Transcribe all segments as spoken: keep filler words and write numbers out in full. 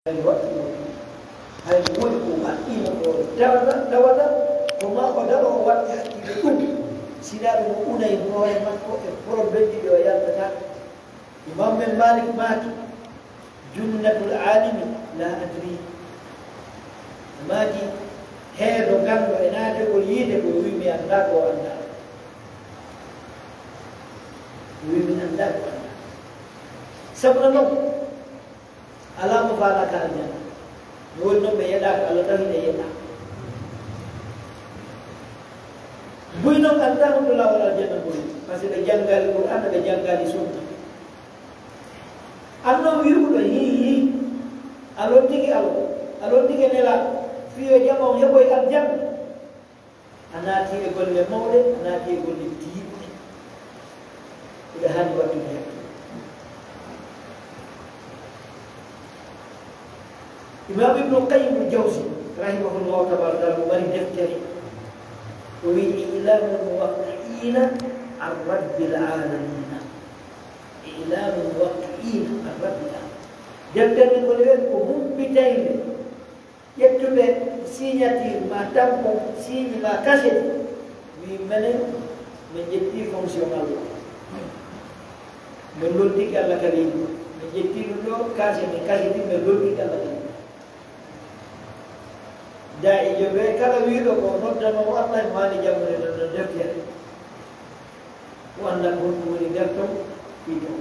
Hay waɗɗi mo ɗum. Hay mo woni ko waɗɗiima ko tawata, tawata ko ma o daro o waɗɗi hakkille ɗum. Sila ɗum o unay hoore makko e problème ɗi o yaltata. Imam men Malik maaki, junnatul alimi la adri. Maaki, heedo ganndo e naatagol yiide ko wi mi annda ko annda. Wi mi annda ko annda. Sabu no non, alaa mo faalaaka aljanna. No woni noon ɓe yeɗaaka Allah tawi ɓe yeɗa. Buy noon annda honto laawol aljanna ngol. Parce que ɓe janngaali Qur'aana, ɓe janngaali sunna. Anno wi'uɗo yii yii, alon tigi alo, alon tigi nela, fiyo jama on heɓoy aljanna. A naati e golle mawɗe, a naati e golle tiiɗɗe. Hiɗa haani waɗtude hakkille. Imam Ibnu Qayyim al-Jawzi, rahimahullahu tabaraka, o mari deftere. O wi'i, I'lamul muwaqqi'ina an rabbil alamina. I'lamul muwaqqi'ina an rabbil alamina. Deftere ko nde ko humpitayde ƴettuɓe signature ma tampon, signe ma kaseti, wi menen min ƴetti fonction Allah. Min lontiki Allah kadi. Min ƴetti ɗum ɗo, kase min kaseti, min lontiki Allah kadi. Daa'ijo ɓe kala wi'uɗo ko noddanoowo Allah, maani jammude non non deftere. O annda ko honɗum woni nder ton, fii ton.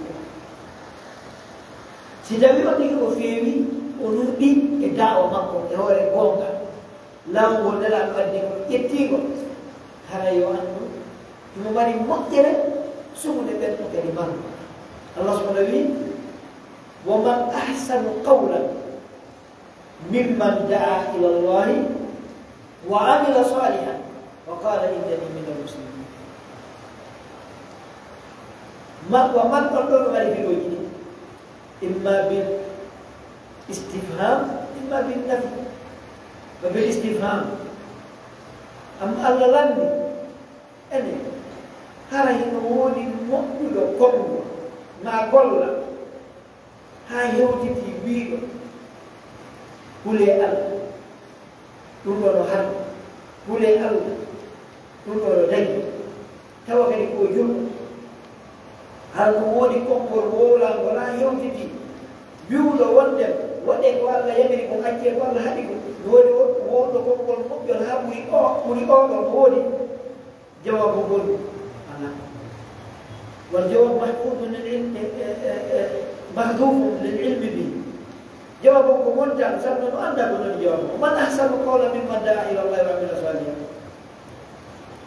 Si tawii on tigi o feewi, o nuɗɗi e da'wa makko e hoore goonga, laawol ngol Nelaaɗo addi ngol, ƴetti ngol, haray yo anndu himo mari moƴƴere sumude ɓen ɗon kadi maru. Allah subhanahu wa ta'ala wi'i, "Wa man ahsanu qawlan mimman da'a ila Allahi wa amila salihan wa qala innani minal muslimin." Ma, wa man ɗon ɗon mari filoji ɗi. Imma bil istifham, imma bil nafi. Wa bil istifham. Amma Allah lanni, ene, hara hino woodi moƴƴuɗo konngol, ma golla, haa hewtiti wi'uɗo, "Hulee Allah, ɗum ɗo no haɗi, hulee Allah, ɗum ɗo no dañi." Tawa kadi ko julɗo, hara ko woodi konngol wowlangol haa hewtiti, wi'uɗo wonde, "Waɗee ko Allah yamiri kon, accee ko Allah haɗi kon." No woodi wo-, wowluɗo konngol moƴƴol haa ɓuri o, ɓuri o ɗon woodi. Jawaabu ngol alaa. Wal jawaabu mahfuudun lil ilmi, eh, eh, eh, eh, mahdufun lil ilmi bihi. Jawaabu ko montan, sabu no annda ko non jawaabu. Man ahsanu qawlan mimman da'a ila Allahi wa amila salihan.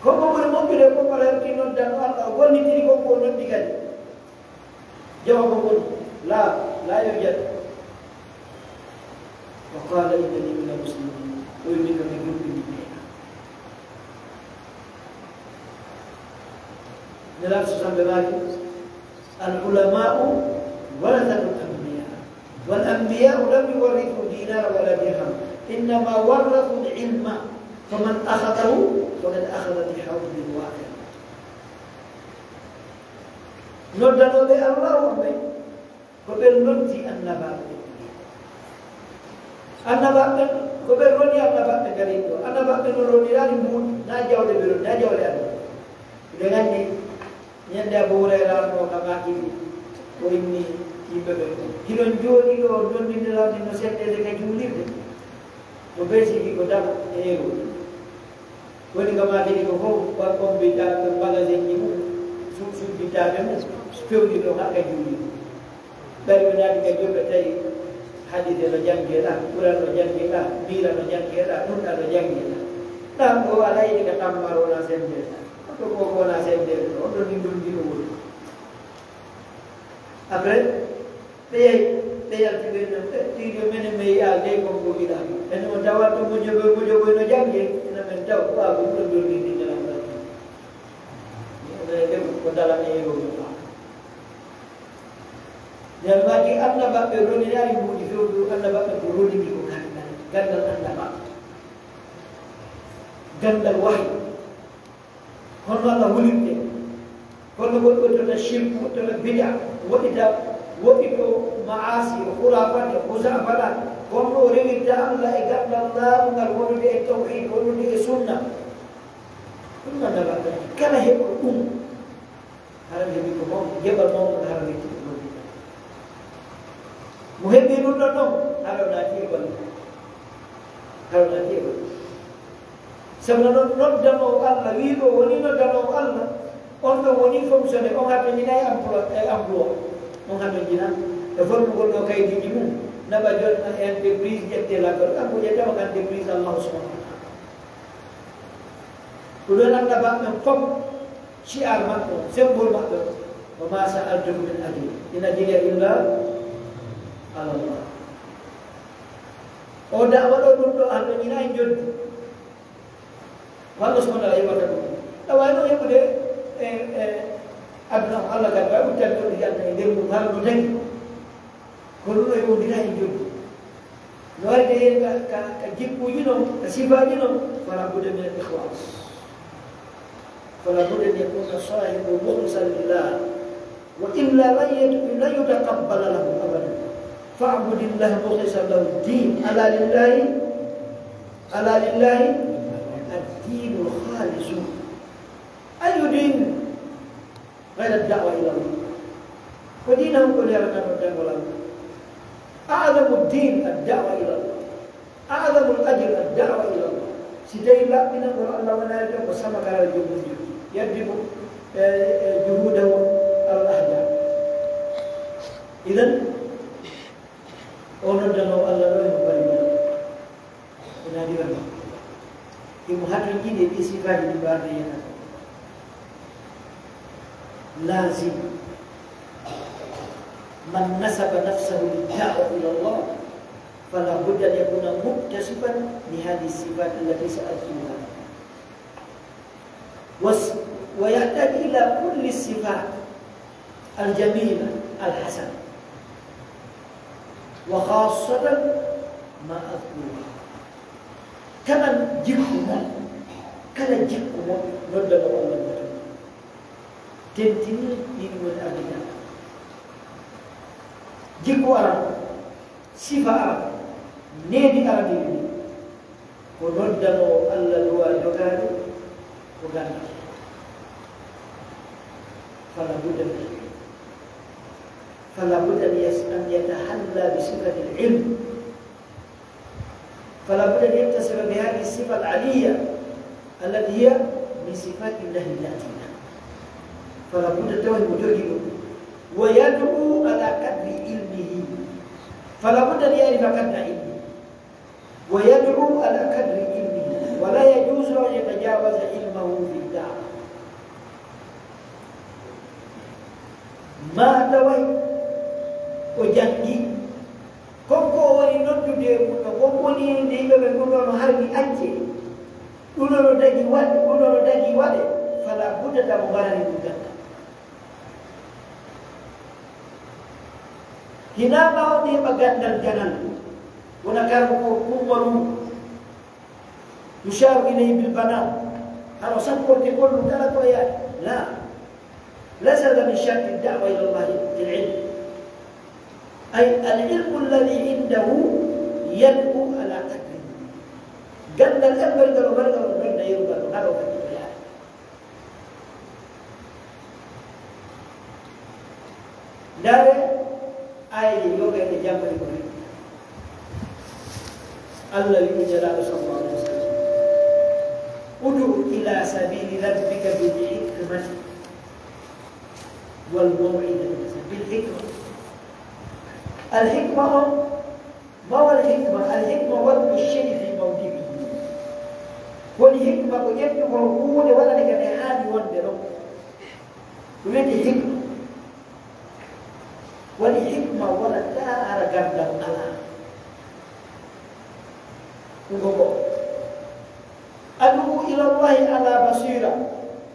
Ko mo ɓuri moƴƴude ko kala heɓti noddan Allah, o gollitiri ko ko noddi kadi. Jawaabu ngol, laa, laa yujad. Wa qala innani minal muslimin. O wi min kam mi gomɗinɗo. Nelaaɗo sallallahu alaihi wasallam maaki, "Al ulama'u warathatul anbiya. Wal anbiya'u lam yuwarrithu dinara wala dirham. Innama warrathul ilma. Faman akhadhahu faqad akhadha bi hadhin wafir." Noddanooɓe Allah wonɓe ko ɓen noddi annabaaɓe ɓen. Annabaaɓe ɓen, ko ɓen roni annabaaɓe ɓen kadi ɗo. Annabaaɓe ɓen no roniraani mbuuɗi, na jawle ɓe roni, na jawle Allah. Ɓe nganndi ñande Abu Hurayra no ka maaki o inni yimɓe ɓen. Hiɗon jooɗi ɗo, ndonndindiral ni no sendede ka juulirde. Ko ɓe sigi ko dala e yeru. Woni ko maaki ko fof, ɓa-, ɓombitaa ko magasin ji mum, su-, suuɗbitaaɓe mum, fewndi ɗo haa ka juuli. Ɓay ɓe naati ka juulɓe tawi hadiise no janngee ɗaa, Qur'aan no janngee ɗaa, miira no janngee ɗaa, ɗum ɗaa no janngee ɗaa. Ɗaa ko alaa yiɗi ka tammar wona sendere. Ko ko wona sendere, on ɗon ni ɗum ndi o woni. Après, ɓe yahi, ɓe yalti ɓe no, ɓe tiiɗo menen men yaa dey kon ko yiɗaa. En on tawa to mo jogo, mo jogo no jannge, ina men taw ko a ɗum ɗo ɗon ni ndi ngalam ɗon. Ɓe ko dala e yo mo fa. Nder maaki annabaaɓe roninaari mbuuɗi fewndo, annabaaɓe ko ronini ko gandal, gandal annabaaɓe. Gandal wahi. Hono Allah wulirte. Kono goɗɗo waɗtata shirku, waɗtata bid'a, waɗita, waɗito maasi, o khurafat, o khuzafala, kono o rewirta Allah e ganndal laaɓungal wondude e tawhid, wondude e sunna. Ɗum noon naɓata kala heɓo ɗum. Hara heɓi ko mawɗo, geɓal mawɗo, hara heɓi ko mawɗo. Mo heɓi ɗum ɗon noon, hara naati e golle. Hara naati e golle. Sabu noon, noddanoowo Allah, wiiɗo woni noddanoowo Allah, on ɗon woni fonctionnaire, on hatonjina e emploi, e emploi. On hatonjina e fonnugol ɗo kaydiiji mum, naɓa jonna e entreprise, ƴette lakkal, kanko ƴettama ko entreprise Allah subhanahu wa ta'ala. Ko ɗon annabaaɓe ɓen fof, shi'ar maɓɓe on, symbole maɓɓe on, "Wa ma sa'altukum min ajrin, in ajriya illa ala Allah." O da'wa ɗo ɗum ɗo, hande ina e joddi. Walla so wonaa yoɓata ɗum. Ɗawa no heɓude e, e aduna o Allah kadi, ɓay uttani ɗum janna e nder mum, hara no tagi. Kono ɗum e wondira e joddi. No warde heen ka, ka, ka jikkuuji noon, ka sifaaji noon, fala budda min al ikhlas. Fala budda an yakuna sahibu mukhlisan lillah. Wa illa lan yut-, lan yutaqabbala lahu abadan. Fa'budillaha mukhlisan lahu ad-din. Ala lillahi, ala lillahi ad-dinul khalisu. Ayu din ghayra ad-da'wa ila Allah. Ko diina on ko leeranano dengol Allah. A'zamu ad-din ad-da'wa ila Allah. A'zamul ajr ad-da'wa ila Allah. Si tawi laɓɓinangol Allah wonani tan ko sama garal joomum, yaddi mo, e, e, juhudahu al ahda. Idan, o noddano Allah ɗo e mo bari mo. Ina diwal. Imo hatonjini e ɗi sifaaji ɗi mbaawɗen yenata. Lazim. Man nasaba nafsahu lid-da'wa ila Allah, fala budda an yakuna muttasifan bi hadhihi sifat allati sa'altuha. Was-, wa yahtaj ila kulli sifat al-jamila al-hasana. Wa khassatan ma adhkuruha. Kala jikku mon, kala jikku mon, noddano Allah mo tan. Tentini ɗiɗi woni ardiɗa. Jikku aran, sifa aran, needi aran ɗiɗi. Ko noddano Allah duwa jogaade, ko ganndal. Fala budda min, fala budda an yas-, an yatahalla bi sifatil ilm. فلا بد أن يتصف بهذه الصفة العلية التي هي من صفات الله الذاتية. فلا بد أن يكون موجودا ويدعو على قدر علمه. فلا بد أن يعرف قدر علمه ويدعو على قدر علمه، ولا يجوز له أن يتجاوز علمه في الدعوة. ما توي وجنجي Kon ko o woni noddude e mum ɗo, kon woni nde yimɓe ɓe ɗum ɗo no harmi acce, ɗum ɗo no dagi waɗe, ɗum ɗo no dagi waɗe, fala budda ta mo mbarani ɗum ganda. Hina ɓaawo nde heɓa gandal janal, wona karmo ko kummaru. يشار إليه بالبنان. Hano sakkorte kollu kala ko yaade. لا. ليس هذا من شرط الدعوة إلى الله في العلم. أي العلم الذي عنده يدعو على قدره. Gandal embal ngal o mari ngal o nodda yeru ngal o ngal o kadi o yaade. Ndaare aaya ɗi yoga e jammani ko ri. Allah wi'i Nelaaɗo sallallahu alaihi wasallam, "ادع إلى سبيل ربك بالحكمة والموعظة الحسنة." بالحكمة. Al hikma on, ما هو الحكمة؟ الحكمة وضع الشيء في موضعه. Woni hikma ko ƴettugol huunde waɗane ka nde haani wonde ɗon. Ɗum wiyetee hikma. Woni hikma wona taara gandal alaa. Ɗum ko ko. أدعو إلى الله على بصيرة.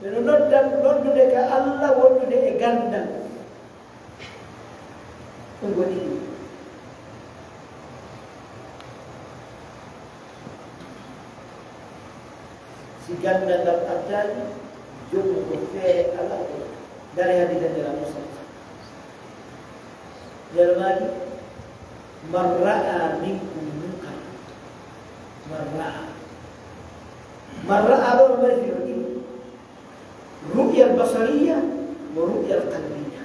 Miɗo nodda, noddude ka Allah wondude e gandal. Ɗum woni ɗum. Si gandal ngal artaani, joomum ko feere alaa ko. Ndare hadiisa Nelaaɗo Musa. Nder maaki, من رأى منكم منكرا. من رأى. من رأى ɗo no mari firo ɗiɗi. رؤيا بصرية ورؤيا قلبية.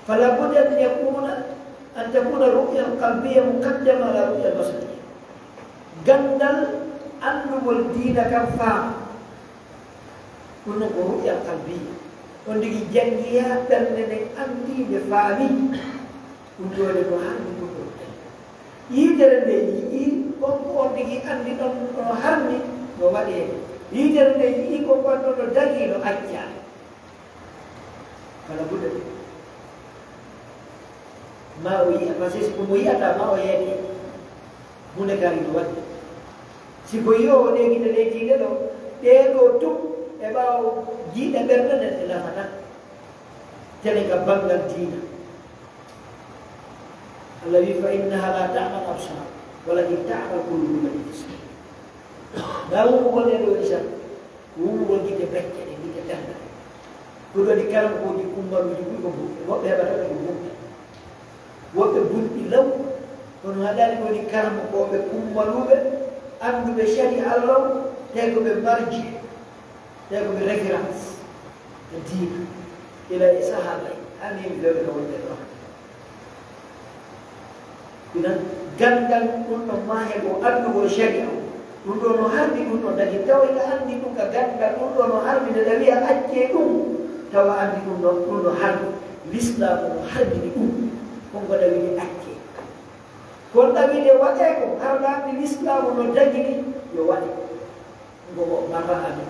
فلا بد أن يكون، أن تكون الرؤيا القلبية مقدمة على الرؤيا البصرية. Ganndal anndugol diina kan faama. Ɗum noon ko ru'ya qalbi. On tigi janngi haa ɓernde nden anndi nde faami. Ɗum ɗo nde no harmi ɗum ɗo. Yitere nde yi'i kon ko on tigi anndi ɗon no harmi no waɗeede. Yitere nde yi'i kon ko anndi no dagi no accaa. Kala budda de. Ma o yi'a, parce que si ko mo yi'ata ma o yeete. Hunde kadi no waɗi. Si ko yi'oowo ɗe gite ɗe jiiɗe ɗo, ɗee ɗo tun e ɓaawo jiiɗe ɓernde nden ɗe nafata. Tene ka banngal diina. Allah wi, "Fa innaha la ta'mal absar, walakin ta'mal qulubu allati fi sudur." Ndaa wumugol ɗee ɗo isa, wumugol gite becce ɗe, gite ɓernde. Ko ɗo waɗi karamokooji kummaluuji ɓuri ko bunɗe. Woɓɓe heɓata ɓe ko bunɗe. Woɓɓe bunɗi law, kono haɗaani ko woni karamokooɓe kummaluuɓe, annduɓe shari'a Allah, tawi ko ɓe marji, tawi ko ɓe référence e diina, ila e sahaaba en, haa min fewde wonde ɗo. Ina ganndal ɗum ɗo maahe ko anndugol shari'a o. Ɗum ɗo no harmi ɗum ɗo dagi. Tawa ina anndi ɗum ka ganndal ɗum ɗo no harmi nde ɗa wi'a accee ɗum. Tawa anndi ɗum ɗo, ɗum ɗo harmi. Lislaamu no harmini ɗum. Kon ko ɗa wi'de accee. Kon ɗa wi'de waɗee ko harlaande lislaamu no dagini yo waɗe. Ngo o marra amin.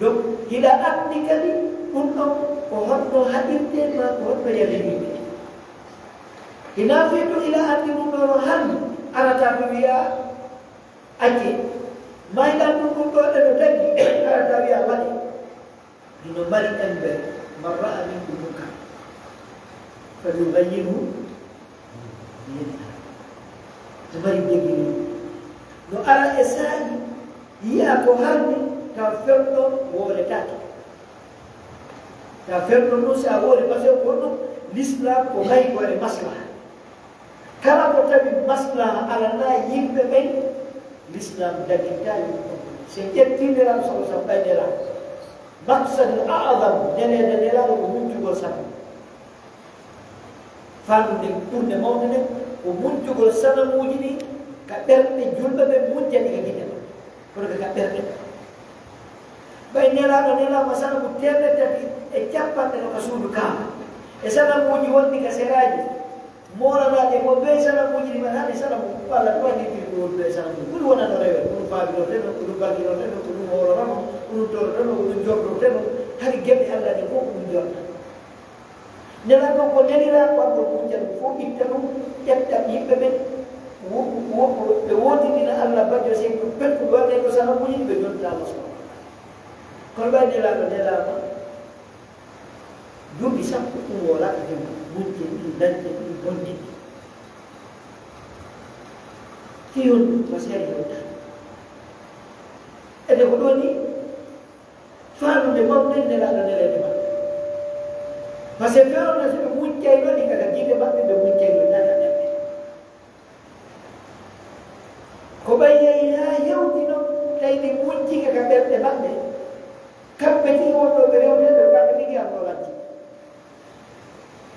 Donc, hiɗa anndi kadi ɗum ɗon ko honno haɗirte ma ko honno yalirte. Ina fii ɗum hiɗa anndi ɗum ɗo no harmi, arata mi wi'a acce. Mayɗan ɗum ɗum ɗo ɗe no dagi, arata wi'a waɗe. Hino mari embe, "Man ra'a minkum munkar, falyughayyirhu biyadihi." No mari degré. No ara e saa'i, yi'a ko harmi, taw fewndo wooletaake. Taw fewndo ɗum si a woole, parce que ko ɗum l'islam ko ngayi ko e maslaha. Kala ko tawi maslaha alanaa yimɓe ɓen, l'islam dagintaa yimɓe ɓen. Si en ƴettii Nelaaɗo sallallahu alaihi wasallam, ɓay Nelaaɗo, maqsadul a'zam, neneede Nelaaɗo ko muñcugol sanamuuji. Fannu nden ɓurnde mawde nden ko muñcugol sanamuuji ɗin ka ɓerɗe julɓe ɓen, muñca ɗi ka gite maɓɓe. Kono ɓe ka ɓerɗe. Ɓay Nelaaɗo nelaama sanamu teemeɗɗe tati e cappanɗe no ka suudu Kaaba. E sanamuuji wonɗi ka seraaji. Moolanaaɗi e mo ɓe sanamuuji ɗi mbaɗa, hani sanamu, walla ko wani ɗi ko woni ɓe sanamu. Ko ɗum wonano rewe, ko ɗum faabinorte non, ko ɗum barkinorte non, ko ɗum hoolorano, ko ɗum torrotono, ko ɗum jortorte non. Hari geɓe Allah ɗe fof ko ɗum jorta. Nelaaɗo ko neliraa ko addo ɗum jam fof itta ɗum, ƴetta yimɓe ɓen, wo-, wo-, ɓe wootidina Allah bajjo sey ɗum pettu ɗo waɗe ko sanamuuji ɓe jonta Allah subhanahu wa ta'ala. Kono ɓay Nelaaɗo nelaama, duuɓi sappo ɗum woola e jemma, muñje ɗiɗi, dañde ɗiɗi, bonde ɗiɗi. Fii honɗum? Ko seeɗa yewta. Ede ko ɗoo ni, faamude mawɓe ɓen Nelaaɗo neleede maɓɓe. Parce que fewndo si ɓe muñcayno ɗi kaka gite maɓɓe, ɓe muñcayno nana ɗaɓɓe. Ko ɓay yehi haa hewti non, tawi ɗi muñcike ka ɓerɗe maɓɓe. Kamɓe tigi wonno ɓe rewde, ɓe kamɓe tigi am no lanti.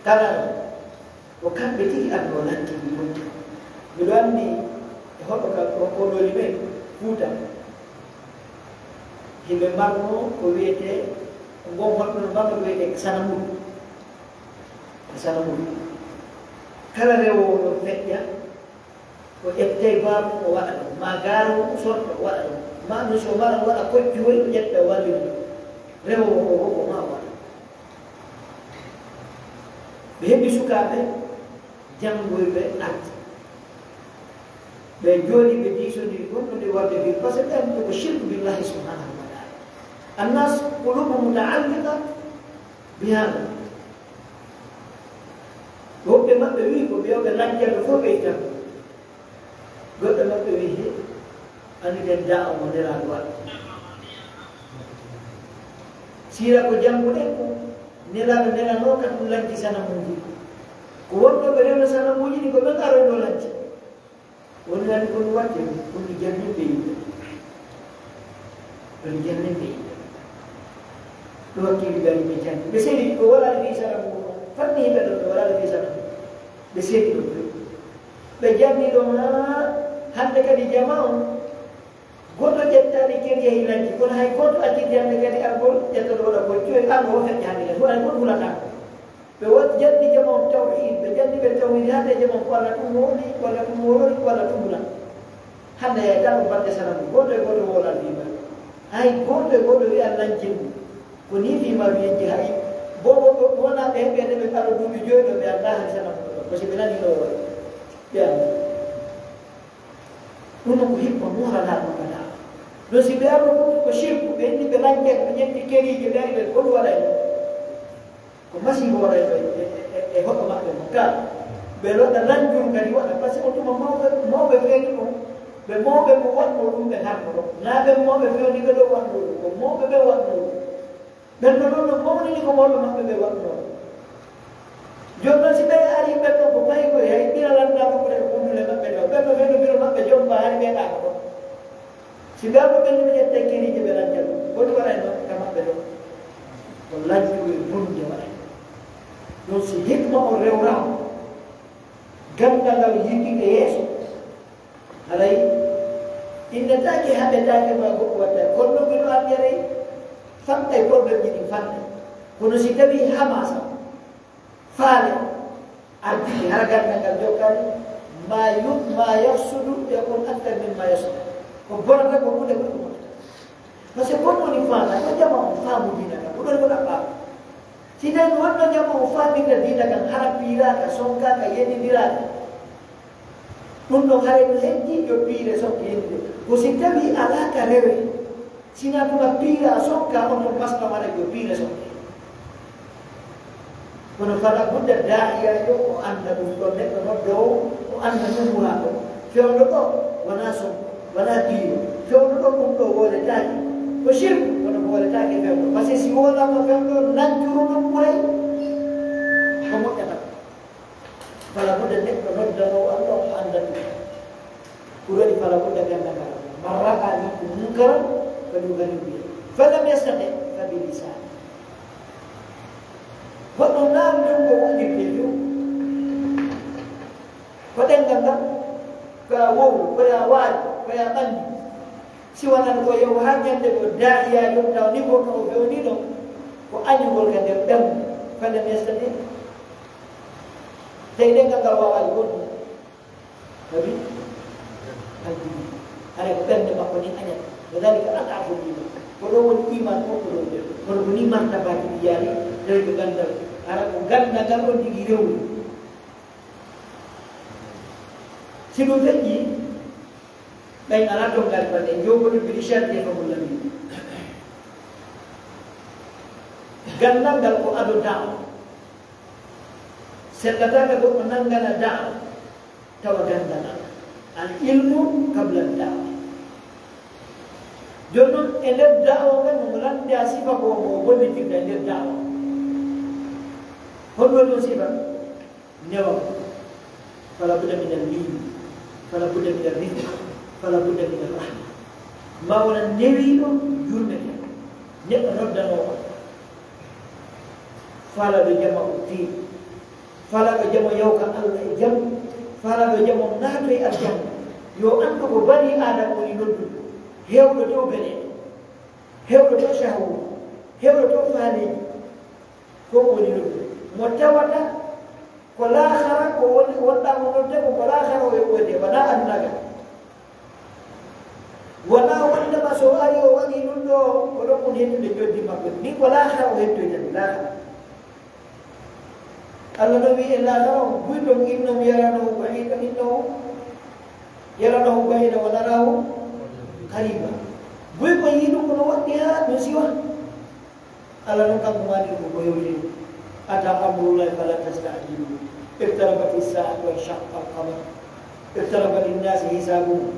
Kala ko kamɓe tigi am no lanti ɗi muñci. Miɗo anndi e hoɗo ka ko koɗoli men Fuuta. Hiɓe marno ko wiyetee, ko ngon honɗo no marno ko wiyetee sanamuudu. Sanamuudu. Kala rewo no feƴƴa, o ƴettay baamu o waɗa ɗum. Ma gaaro o sorta o waɗa ɗum. Ma no so mara o waɗa koccu woy o ƴetta o wallina. Rewo o o ma o waɗa. Ɓe heɓi sukaaɓe janngoyɓe arti. Ɓe jooɗi, ɓe diisondiri, gonɗo nde warde fii, parce que ɓen ko shirku billahi subhanahu wa ta'ala. Annas qulubu muta'alliqa bi hada. Woɓɓe maɓɓe wi'i ko ɓe, ɓe lajjata fof ɓe itta. Goɗɗo maɓɓe wi'i, he, anndi den da o mo Nelaaɗo waɗi. Siira ko jannguɗen ko, Nelaaɗo nelanoo ka ɗum lajji sanamuuji. Ko wonno ɓe rewno sanamuuji ɗi ko ɓen aroyno lanci. Woni lanni ko ɗum waɗde, ko ɗum jannin ɓe yimɓe. Ko ɗum jannin ɓe yimɓe. Ɗo wakkili gari ɓe janni. Ɓe seri ko wala fi sanamu. Fanni yimɓe ɗon ɓe wala fi sanamu. Ɓe seri ɗum. Ɓe janni ɗon haa hannde kadi jama on. Goɗɗo ƴettaani kadi yehi lanci, kono hay gooto acciti hannde kadi argol ƴetta ɗo waɗa koye joyi argo o feƴƴa hannde kadi, hay gooto hulataako. Ɓe waɗi janni jama on tawhiid, ɓe janni ɓe tawhiid hannde jama on ko Allah ɗum woni, ko Allah ɗum woni, ko Allah ɗum wona. Hannde hay tan ko batte sanamu, gooto e gooto woola fiima. Hay gooto e gooto wiya lancin ɗum. Ko ni fiima wiyeji hay, bo, bo, bo, wona ɓe heɓe nde ɓe ɓaro duuɓi joyi ɗo ɓe anndaa hay sanamu ɗo, ko si ɓe nani ɗo woni. Ɓe anndaa. Ɗum noon ko hikma mooralaaɗo kala. Ɗum si ɓe arno ɗum ko sirku, ɓe inni ɓe lancet, ɓe ƴetti keriije, ɓe ari ɓe ko ɗum waɗay ɗum. Ko masiibo waɗay ɗo e, e, e, e hoɗo maɓɓe mo ka. Ɓe waɗa lancuru kadi waɗa, par ce que on tuma mawɓe, mawɓe feewni ɗum, ɓe mawɓe mo waɗno ɗum ɓe harno ɗo. Naa ɓe mawɓe feewni ɓe ɗo waɗno ɗum, ko mawɓe ɓe waɗno ɗum. Ɓen no ɗon no mawnini ko mawɓe maɓɓe ɓe waɗno. Jooni noon, si ɓe ari ɓen ɗon ko payi koye, hay ɓira lanndaaɓe ɓure ko wondule maɓɓe ɗo. Ɓen no ɓen no biro maɓɓe jomba, hari ɓe ɗaano ɗon. Si ɓe arno ɓen no ɓe ƴetta e keriije ɓe lancca ɗum. Ko ɗum waɗay noon ka maɓɓe ɗo. Ko lancuru e bonde waɗay. Ɗum si hikma o rewraama, ganndal ngal yiɗi e yeeso. Haray, innetaake, haɓetaake ma goɗɗo watta. Kono noon mbiɗo anndi haray, famɗay problème ji ɗin famɗay. Kono si tawii hamasa, faale, ardike, hara ganndal ngal jokkaani, ma yu-, ma yafsudu yakun akthar mimma yasluh. Ko bonata ko ɓuri ko ɗum wonata. Par ce que kon woni faala, ko jama on faamu diina kan, ko ɗon ko ɗaɓɓaa. Si tawi wonno jama on faamirta diina kan, hara piiraaka, sonkaaka, yenindiraaka. Ɗum ɗon haray no heddi yo piire sonke yeninde. Ko si tawi alaa ka rewe, sina tuma piira sonka, on ɗon masla waɗa yo piire sonke. Kono fala budda daa'iya yo o annda ɗum ɗo neɗɗo noddoowo, o annda ɗum wuraaɗo. Fewndo ɗo wonaa sonko, wonaa piiro. Fewndo ɗo ɗum ɗo wooletaake. Ko shirku, kono ko wooletaake fewndo. Par ce que si woolaama fewndo, nancuru ɗum ɓuray ko moƴƴata. Fala budda neɗɗo noddanoowo Allah o annda ɗum. Ko waɗi fala budda gannda ngal. Man ra'a minkum munkaran falyughayyirhu biyadihi. Fa in lam yastati' fa bilisanihi. Goɗɗo naam junngo waɗirte ɗum. Ko ɗenngal ngal, ko a wowlu, ko a waali, ko a ɓanndi. Si wonano ko yew haa ñande ko daa'iya yonta ni ko to o fewni ɗo, ko añugol ka nder ɓernde. Fa in lam yastati'. Tawi ɗenngal ngal waawaali wonde. Tawi alkudi. Haray ko ɓernde makko nden añata. Wa dhalika ad'aful iman. Ko ɗo woni iman o, ko ɗo woni. Kono ko ni martabaaji ɗi yaari, tawi ko ganndal. Hara ko ganndal ngal on tigi rewri. Si ɗum feƴƴi, ɓen alaa doggaade balɗe, joogoɗo bili sharti e famol labi. Ganndal ngal ko ado da'wa. Sellataake goɗɗo nanngana da'wa. Tawa ganndal alaa. Al ilmu qabla da'wa. Jooni noon, e nder da'wa ngal, mo lannde a sifa ko mo bonnitirta e nder da'wa. Honɗum woni on sifa? Newam. Fala budda min al-liin. Fala budda min ar-rifq. Fala budda min ar-rahma. Ma wona newiiɗo, yurmete. Neɗɗo noddanooɗo. Fala ɓe jama o tiiɗi. Fala ɓe jama yawka Allah e jam. Fala ɓe jama naato e aljanna. Yo anndu ko bani Aadama woni noddude. Heewɗo dow beleɗe. Heewɗo dow shahwa. Heewɗo dow faaleeji. Ko woni noddude. Mo tawata ko laakhara, ko woni wonɗaa mo nodde ko, ko laakhara o yoɓoyte, wonaa aduna ka. Wonaa wonde ma so ari o waɗi ɗum ɗo, ko ɗon woni hettude joddi makko. Ni ko laakhara o hettoyta, ni laakhara. Allah no wi'i en laakhara on, buy ton innahum yaranahu ba'idan, innahum yaranahu ba'idan wa narahu qariba. Buy ko yi'i ɗum kono waɗɗi haa ɗum siwa. Allah noon kanko maani ɗum ko hewtino. Ata amrullahi fala tasta'jiluhu. Iqtarabati sa'atu wa shaqqa al-qamar. Iqtaraba linnasi hisabuhum.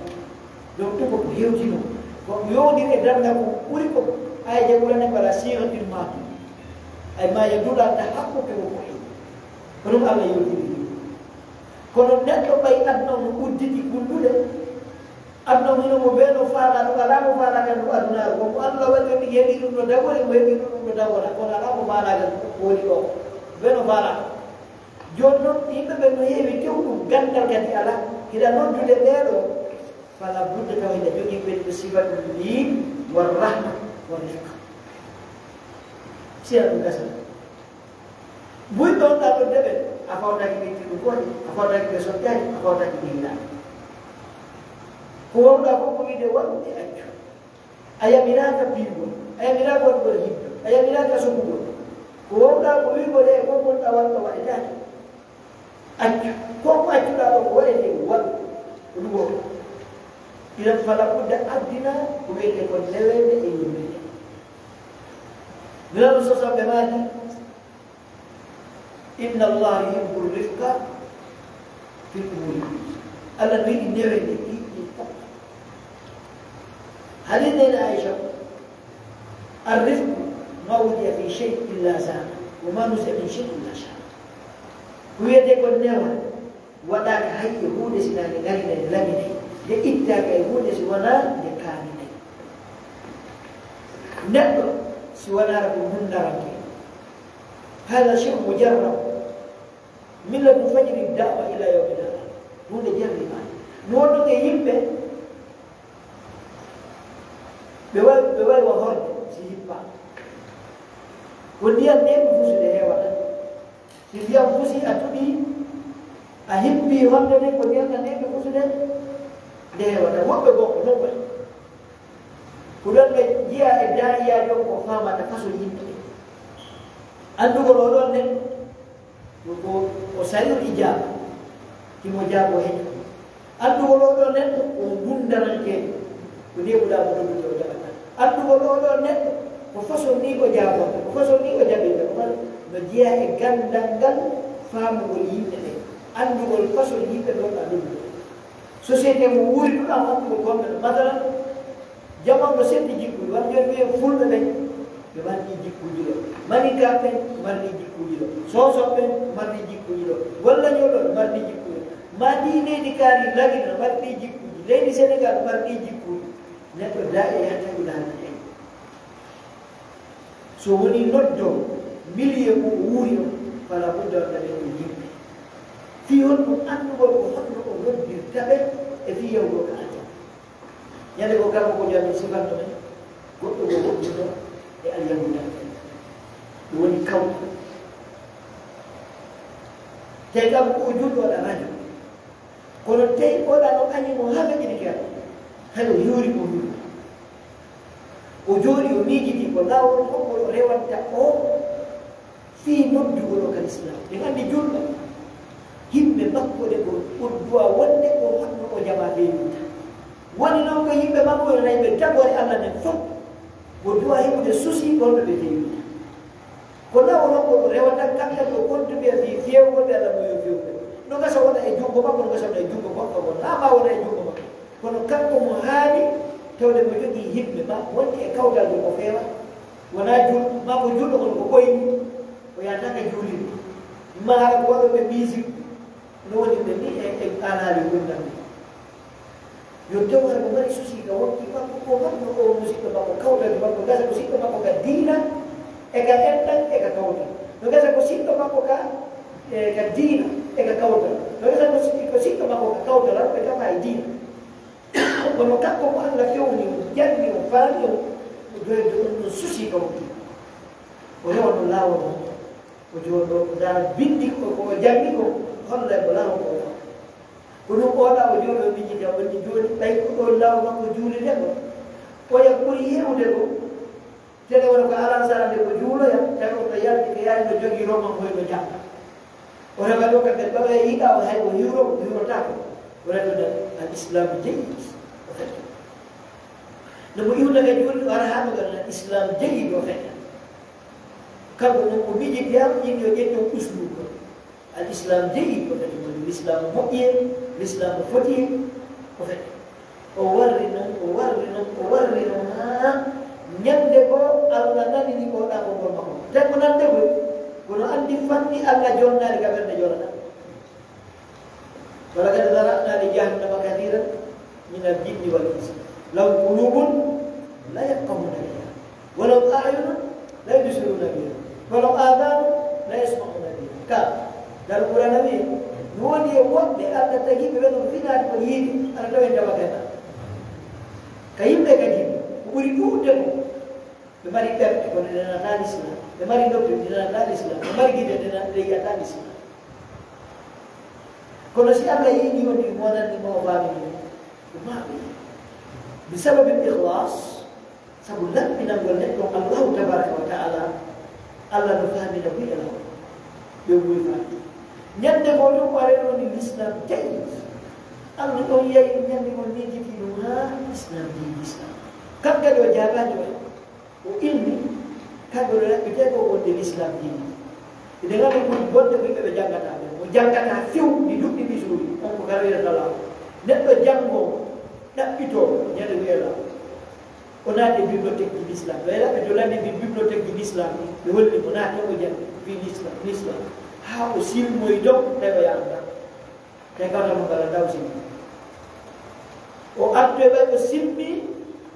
Donc ɗum ko hewtino. Ko yowndiri e darnga ko ɓuri ko ayje ɓurani ko ala sigatil madi. Ay ma yadullu ala tahaqquqi wuqu'i. Ko ɗum Allah yewtini. Kono neɗɗo ɓay aduna on no udditi kunduɗe. Aduna on hino mo bee no faalaa ɗum, alaa mo faalaa kan ɗum adunaaru. Ko mo Allah waɗi on heɓi ɗum no dagori, mo heɓi ɗum no dagora. Kono alaa mo faalaa kan ko woni ɗo. Bee no faalaa. Jooni non, yimɓe ɓen no heewi tewɗum, ganndal kadi alaa. Hiɗa noddude ɓee ɗoo, fala budda tawa hiɗa jogii ɓen ko sifatul liin wa rahma wa rifq. Sina ɗum gasa. Buy ɗon ɗa ɗo deɓe, a fawtaaki ɓe tinu goɗi, a fawtaaki ɓe sokkaaki, a fawtaaki ɓe hiɗaaki. Ko wawɗa fof ko wiide waɗu e accu. A yamiraaka piigol, a yamiraaka waɗugol hiddo, a yamiraaka sogugol. Ko wawɗa ko wiigol e ko gonɗa waɗuɗo waɗetaake. Accu, ko ko accuɗa ɗo ko waɗete waɗu. Ko ɗum woni. Idan fala budda addina ko wiyete ko newende e yurmede. Nulaaɗo sosan ɓe maaki, inna Allah yuhibbu rifqa fil umuri. Allah no yiɗi newende ɗi ɗi fof. Hadis nene Aisha, الرفق ما وضع في شيء إلا زانه، وما نزع من شيء إلا شانه. Ko wiyete ko newa, waɗaaka hay e huunde si naa nde ŋarinay, laminay. Nde ittaaka e huunde si wanaa nde kaaminay. Neɗɗo si wanaara ko mundaranke. هذا شيء مجرب. من لدن فجر الدعوة إلى يومنا هذا. Huunde jarribaande. No wonno e yimɓe, ɓe wawi, ɓe wawi wa horde si hippa. Ko ndiyam neeɓi fusude heewata. Si ndiyam fusi a tuɗi, a hippi horde nden, ko ndiyam na neeɓi fusude nde heewata. Woɓɓe goo ko non waɗi. Ko ɗon ɓe njiya e daa'iyaajo on ko faamata façon yimɓe ɓen. Anndugol oo ɗon neɗɗo, ko, ko o sari'ul ijaaba, himo jaaboo heƴa. Anndugol oo ɗon neɗɗo, ko o bundarankeejo, ko ndeeɓuɗaa mo noddude o jaɓataa. Anndugol oo ɗon neɗɗo, ko façon nii o jaabata, ko façon nii o jaɓirta, ko façon, no jeyaa e ganndal ngal faamugol yimɓe ɓen. Anndugol façon yimɓe ɗon ɗaa noddude. Société mo wuuri ɗum am anndugol gonɓe ɗo. Masalan, Jamaa no sendi jikkuuji, wano jooni wi'en fulɓe ɓen, ɓe mardi jikkuuji ɗo. Maninkaaɓe ɓen, ɓe mardi jikkuuji ɗo. Soosoɓe ɓen, ɓe mardi jikkuuji ɗo. Gollañooɓe ɓen, ɓe mardi jikkuuji ɗo. Maa ɗii leydi kaari Lagina, mardi jikkuuji. Leydi Senegal, mardi jikkuuji. Neɗɗo daa'i e yahata ila hannde en. So wonii noddoo, milieu mo o wuuri on, fala budda on daña ɗum yimɓe. Fii honɗum anndugol ko honno o noddirta ɓe e fii yahugo ka aljanna. Ñande goo kanko ko jami sifanno men, goɗɗo goo woɗɗuno e alyahuuda. Ɗum woni kawtal. Tawi kanko ko o julɗo waɗa radio. Kono tawi oɗa no añi mo haa feƴƴini keeɗa. Hay o yuuri mo yuuri. O jooɗi o miijitii ko laawol hokko o rewanta o fii noddugol o ka lislaam. En anndi julɗo, yimɓe makko ɗe ko o duwa wonde ko honno o jamaa feewinta. Woni noon ko yimɓe makko ɓe nayɓe tagoore Allah nden fof, o duwa heɓude susi ko honno ɓe feewinta. Ko laawol hokko o rewata kamɓe ko kontuɓe fii feewgol ɓe Allah mo yo feewɓe. No gasa wona e junngo makko, no gasa wona e junngo goɗɗo goo, naa ma wona e junngo makko. Kono kanko mo haani tawde mo jogii yimɓe ma wonti e kawtal ko feewa. Wonaa jul-, maa ko julɗo kono ko ɓoyni, o yahata ka juulirde. Maa hara ko waɗooɓe musique, no woni ɓe ni e, e alaali gurdam ni. Yo taw hara ko mari susi ka wonti makko, ko honno o musiɗɗo makko kawtal makko, gasa ko siɗɗo makko ka diina, e ka enɗan, e ka kawtal. No gasa ko siɗɗo makko ka, e ka diina, e ka kawtal. No gasa ko si-, ko siɗɗo makko ka kawtal, ɓe tawa e diina. Kono kanko mo Allah fewni, o janni, o faami, o, o doyde on no susi ka wonti. O rewa no laawol makko. O jooɗo, o ndaara binndi ko, ko o janngi ko, holla mo laawol ko o waɗa. Ko ɗum oɗa o jooɗo miijita woni jooni, ɓay ko ɗo laawol makko juulirde ko. Oya ɓuri heewde ko, tene wona ko alansara nde ko juuloya, tawi o no yalti ko yaari no jogii roman hoy no jannga. O rewa ɗo kamɓe ɗo e yiɗa o hay o hiwro, o hiwrotaako. O rewa ɗo al islam jeyi, o fekki. No mo iwta ka juulde o ara haa ɗo al islam jeyi o fekki. Kanko noon o miijiti am, yimɓe o ƴetto usluuba. Al islam jeyi ko fedde mum, l'islam moƴƴi en, l'islam foti en, ko fedde. O warri noon, o warri noon, o warri noon, haa ñande goo Allah nanini oɗa ko ngol makko. Tawi ko nande gol, kono anndi fanni Allah jonnaali ka ɓernde jolata. ولقد ذرأنا لجهنم كثيرا من الجن والإنس لهم قلوب لا يفقهون بها ولهم أعين لا يبصرون بها ولهم آذان لا يسمعون بها. Ka, nder Qur'aana wi, no woodi e woɓɓe Allah tagi ɓe ɓen finaade ko yiide, ana tawa en dama kadi. Ka yimɓe kadi, ko ɓuri ɗuuɗde ko ɓe mari ɓerɗe, kono ɗe nanataa Lislaam. Ɓe mari noppi, ɗe nanataa Lislaam. Ɓe mari gite, ɗe na-, ɗe yiyataa Lislaam. Kono si Allah yiɗi woni mo wonani mo o faami mo, o faami. Bi sababi ikhlas, sabu laɓɓinangol neɗɗo Allahu tabaraka wa ta'ala, Allah no faami no wi'e law. Ɓe wuuri faami. Ñande goo ɗum o ari woni Lislaam jayi. Allah ɗon yahi ñande goo miijiti ɗum haa Lislaam jayi Lislaam. Kam kadi o jaabaani o. O inni, kamɓe no ɗaɓɓitee ko wonde Lislaam diine. Ede ngam ko ɓuri bonde ko yimɓe ɓe janngataa ɓen. Mo janngataa few, ɗi duɗɗi ɗi suuɗi, on ko ka rewirata laawol. Neɗɗo janngoowo, ɗaɓɓitoowo, ñande wi'e laawol. O naati e bibliothèque ji Lislaam. Ɓe ɗaɓɓitoo lanndi bi-, bibliothèque ji Lislaam ɗi, ɓe holli mo naati o janngi fii Lislaam, Lislaam. Haa o silmoyi ton, tawi o yaandaa. Te kawtal mo ngal ndaw simbi. O artoy ɓay o simbi,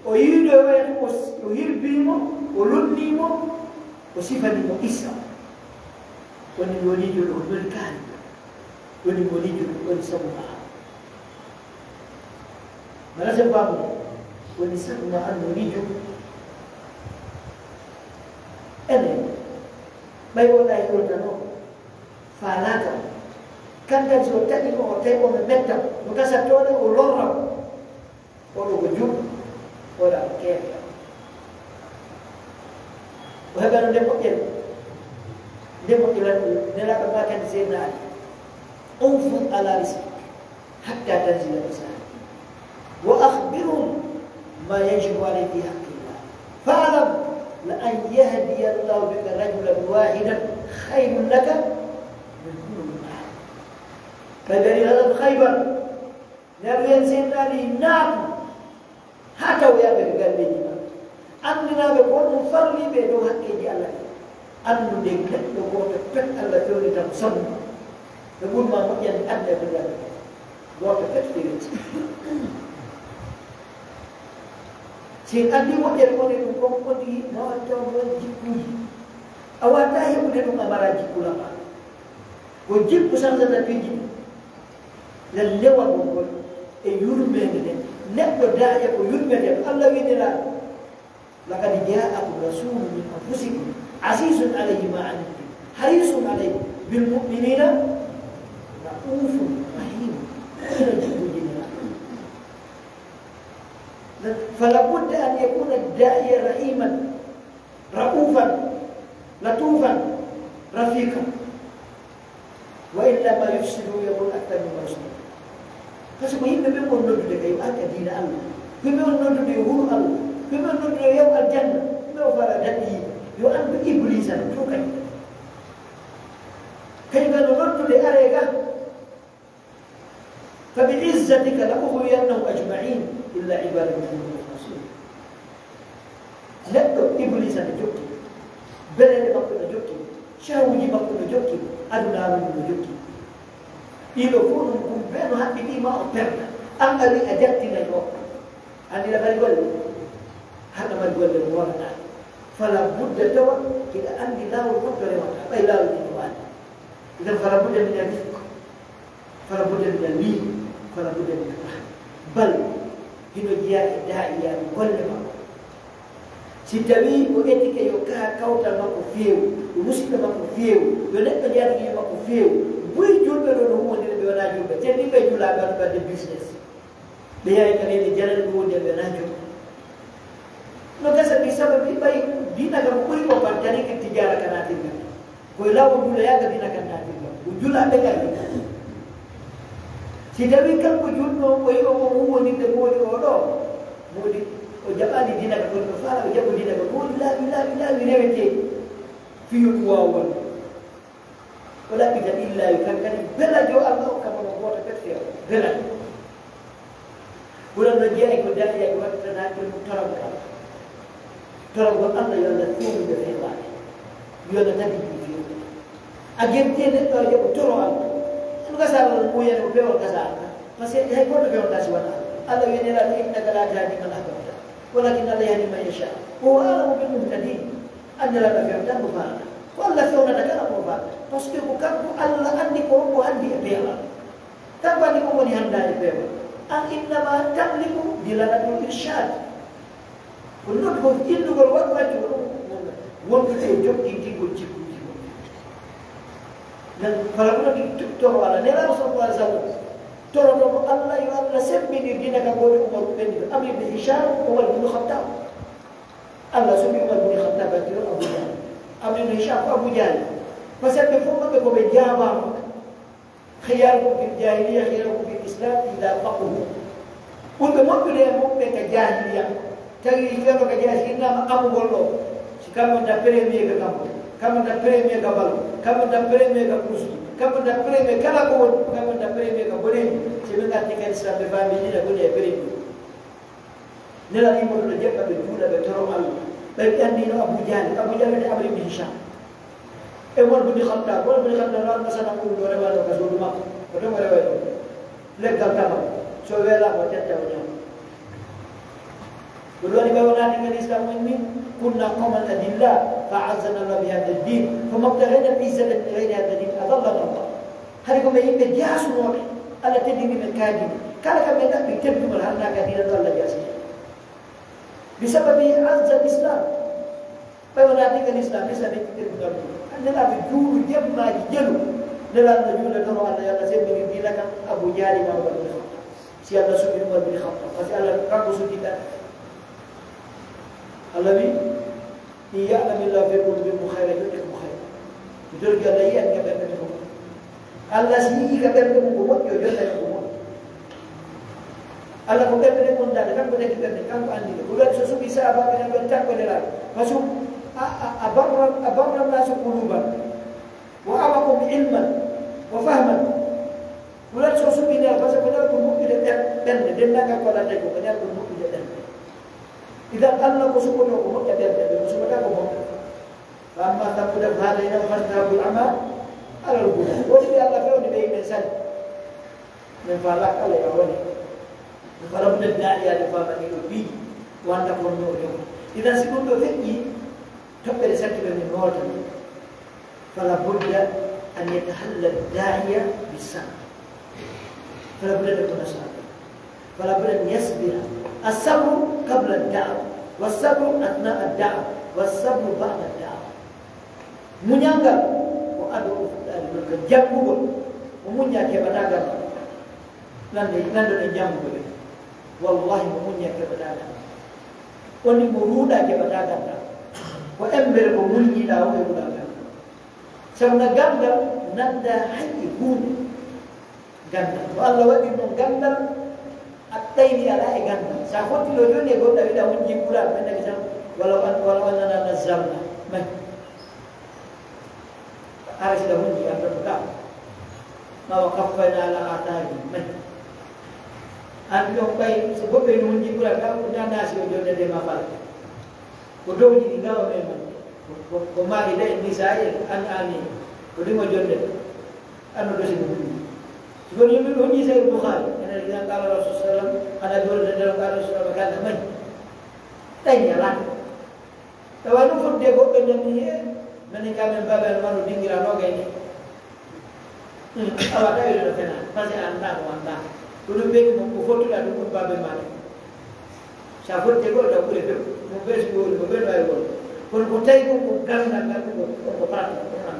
o yiiɗo e wayata o, o hirbi mo, o lonni mo, o sifani mo Isa. Woni wonijo ɗo, woni kaari. Woni wonijo ɗo, woni sabu ma an. Mana sen faamu, woni sabu ma an wonijo. Ene, ɓay wona e yoltano. Faalaaka mo. Kankan si o taƴi mo, o tawi o no metta mo, no gasa toone, o lorra mo. Oɗo ko juɗɗo, oɗa ko keefeero. O heɓano nde moƴƴere. Nde moƴƴere, Nelaaɗo ma kadi Seydina Ali. أوفوا على رسلك حتى تنزل الرسالة. وأخبرهم ما يجب عليهم في حق الله. فاعلم لأن يهدي الله بك رجلا واحدا خير لك من حمر النعم. Ɓe dari غزوة خيبر. Nelaaɗo yen Seydina Ali naatu. Haa tawoyaaɓe e galleeji maɓɓe. Anndinaaɓe ko honɗum farliiɓe e dow hakkeeji Allah ɗin. Anndude neɗɗo gooto pet Allah fewnita mo sabu ma. Ɓe ɓuri ma moƴƴande aduna e ko yaaɓe. Gooto pet fewniti. Si en anndii moƴƴere mon e ɗum kon, on tigi ma waɗ taw mo waɗi jikkuuji. A waawataa heɓude ɗum a maraa jikku lama. Ko jikku sansata piiji ɗin. Ngal lewagol ngol e yurmeende nden. Neɗɗo daaƴa ko yurmeende. Allah wi'i Nelaaɗo, لقد جاءكم رسول من أنفسكم عزيز عليه ما عنتم حريص عليكم بالمؤمنين رءوف رحيم. Ina jikkuuji Nelaaɗo. فلا بد أن يكون الداعية رحيما رءوفا لطوفا رفيقا. وإلا ما يفسد ويضل أكثر مما يصلح. Parce que yimɓe ɓe on noddude ka yo arka diina Allah. Ko yimɓe on noddude yo hulu Allah. Ko yimɓe on noddude yo yaw aljanna. Yimɓe o fara daɗi yimɓe. Yo anndu Iblisa no tuukani. Kañum kadi no noddude aree ga. فبعزتك لأغوينهم أجمعين إلا عبادك منهم المخلصين. Neɗɗo Iblisa no jokki. Beleeɗe makko no jokki. Shahwuuji makko no jokki. Adunaaru ndu no jokki. Ɗiɗo fof ɗum ɗum bee no haɓɓitii ma o perda. An a wi a jattinay o. Anndi la mari golle. Hannde mari golle mo wonata. Fala budda tawa hiɗa anndi laawol gonto rewata. Ɓay laawol ɗi no waani. Idan fala budda min arifq. Fala budda min al-lin, fala budda min al-rahm. Bal hino jeyaa e daa'iyaaɓe golle makko. Si tawii o etike yo ka kawtal makko feewu, yo musidɓe makko feewu, yo neɗɗo jaatigi makko feewu, buy julɓe ɗo no huwwondira ɓe wonaa julɓe, te ni ɓe julaaɓe on ɓadde business. Ɓe yahay ka leyɗe janani ɗum woni ɓe wonaa julɓe. No gasa bi sababi ɓay diina kam ɓuri ko ban tariqa tijaara ka naatirga. Ko e laawol ngol yaaga diina kan naatirga. Ko julaaɓe ngal ni. Si tawii kanko julɗo o, o yi o mo huwwondirde moodi o ɗo. Moodi o jaɓaani diina ka kono faala o jaɓo diina ka moodi laaɓi, laaɓi, laaɓi rewetee. Fii yo ɗum waaw wonde. O ɗaɓɓita illa yo kan kadi belajo Allah o kama no gooto pet feewa. Belajo. Ɓuran no jeeyi ko daɗi e waɗtanaa ɗum toragol Allah. Toragol Allah yo Allah feewnude feewaade. Yo Allah tagi ɗum feewnude. A gerti e neɗɗo o yoɓo toro Allah. Ano Kasal muyere ko peewol kasal. Parce que hay goɗɗo fewnta si wona Allah. Allah wiya Nelaaɗo, "Innaka laa tahdii man ahbabta, walakin Allah yahdi man yashaa, wa huwa a'lamu bil muhtadin." An Nelaaɗo fewnta mo faala. Ko Allah fewnata kala mo faala. Parce que ko kanko Allah anndi ko o anndi e peewal. Kanko anndi ko woni hannda e peewal. An innama tamliku dilalatul irshad. Ko noddu ko innugol waɗu waɗu ɗum wonɓe e jokkingol jikkuuji mum. Nden fala ko noddi toro Allah. Nelaaɗo sallallahu alaihi wasallam toroto ko Allah yo Allah sembinir dina ka goɗo Umar ɓennuɗo, Amr ibn Hisham, Umar ibn Khattab. Allah suɓi Umar ibn Khattab, battiro Abu Jahl. Amr ibn Hisham ko Abu Jahl. Parce que ɓe fof maɓɓe ko ɓe jaabaama. Khiyarukum fil jahiliya khiyarukum fil islam idha faqihu. Ɓurɓe moƴƴude e moƴƴuɓe ka jahiliya. Tawi fewndo ka jahiliya, innama amugol ɗo. Si kamɓe wonta premier ka kambo, kamɓe wonta premier ka balo, kamɓe wonta premier ka kursuji, kamɓe wonta premier kala ko woni, kamɓe wonta premier ka boneeji. Si ɓe ngarti ka islam, ɓe faami dina ko woni e premier. Nelaaɗo yimɓe ɗo jeɓɓa ɓe juula ɓe toro Allah. Ɓe ɓe anndi no Abu Jahli, Abu Jahli woni Amr ibn Hisham. E Umar ibn Khattab, Umar ibn Khattab noon no sana ɗum ɗo rewano ka suudu makko. Ko ɗum o reway ɗum. Leggal tama. So weelaama o ƴetta o ñaama. Ko ɗum waɗi ɓe wonani ngal Islam on ni, kunna qawman adilla, fa azzana Allah bi hadha ad-din, fa mabtaghayna al-izzata min ghayri hadha ad-din, adallana Allah. Hari ko men yimɓe jaasunooɓe, Allah teddini men kaadini. Kala ka men ɗaɓɓi teddugol, hannda ka diina ɗo Allah jaasi. Bi sababi azza al-Islam. Ɓay o naati ka Islam, Islam e teddugol ɗum. Hannde laaɓi juulu jemmaaji jelu. Nelaaɗo no juula toro Allah, yo Allah sembini diina kan, Abu Jahli ma Umar bin Khattab. Si Allah suɓi Umar bin Khattab, parce que Allah kanko suɓi ɗan. Allah wi, "In ya'lamillahu fi qulubikum khayran yu'tikum khayran." Mi torki Allah yi'an ka ɓernde mon. Allah si yi'i ka ɓernde mon ko moƴƴo, jonnata ko moƴƴo. Allah ko ɓernde mon dade, kanko tagi ɓernde, kanko anndi ɗe. Ko waɗi so suɓi sahabaaɓe nan ɓen takko Nelaaɗo. Parce que a, a, a barra, a barra nasu quluban. Wa a'maqahum ilman wa fahman. Ko waɗi so suɓi Nelaaɗo, parce que ko Nelaaɗo ɓuri moƴƴude ɓer-, ɓernde, denndaangal ko Allah tagi ko, ko Nelaaɗo ɓuri moƴƴude ɓernde. Idan Allah ko suɓotoo ko moƴƴa ɓernde, ɓe ko suɓata ko moƴƴa. Fa amma thamuda fahadaynahum fastahawwul ama alal huda. Woni ɓe Allah fewni ɓe yimɓe sani. Min faalaka Allah ya woni. Fala budda da'iya de famani ɗo piiji, wanda ko no ɗo. Idan si ɗum ɗo feƴƴi, toɓɓere sakkito min moolta. Fala budda an yatahalla da'iya bis sabr. Fala budda an yakuna sabira. Fala budda an yasbira. As-sabru qabla ad-da'wa, was-sabru athna'a ad-da'wa, was-sabru ba'da ad-da'wa. Muñal ngal ko ado o fuɗɗaade ɗon, ko janngugol, o muññaaki heɓataa gannde. Nande, nande ɗon janngugol en. Wallahi, mo muññaaki heɓataa gannde. Woni mo ruuɗaaki heɓataa gannde. Ko embere ko muññiɗaa o e ruuɗaa gannde. Sabu na ganndal nanndaa hay e huunde. Ganndal. Ko Allah waɗi noon ganndal, a ɗayni alaa e ganndal. So a fottino jooni e goɗɗo, a wiɗa hunji Qur'an, ɓe nani tan, wala an, wala an nana nazzalna. May. Ara sila hunji, an ɗon ɗa. Ma wa qaffayna ala atharihim. May. An ɗon ɓay, so goɗɗo ene hunji Qur'an, ɗa, ɗa nasi o jonde de ma fala. Ko dowji ɗi ngawa men man. Ko, ko, ko maaki de, Nisaa en, an, ani. Ko ɗi mo jonde. Anno dosi mo ɗum. Si kono yimɓe ɓe honni Sahih Bukhari, ene ina qala Rasul sallam, ana dole de dole qala Rasul sallam, kala may. Ɗañi alaa. Tawa ɗum fotde goɗɗo ñamni he, mene ka men babe almano dingira no gayni. Hmm, awa tawi ɗo fena, parce que an ɗa ko an ɗa. Ko ɗum ɓeydi mo ko fottuɗa ɗum ɗum babe mane. Sa fotte goɗɗo taw ɓure few. Mo ɓeydi ko woni, mo ɓeydi wawi woni. Kono ko tawi ko ko gandal ngal ɗum ko, ko pratique, ko an.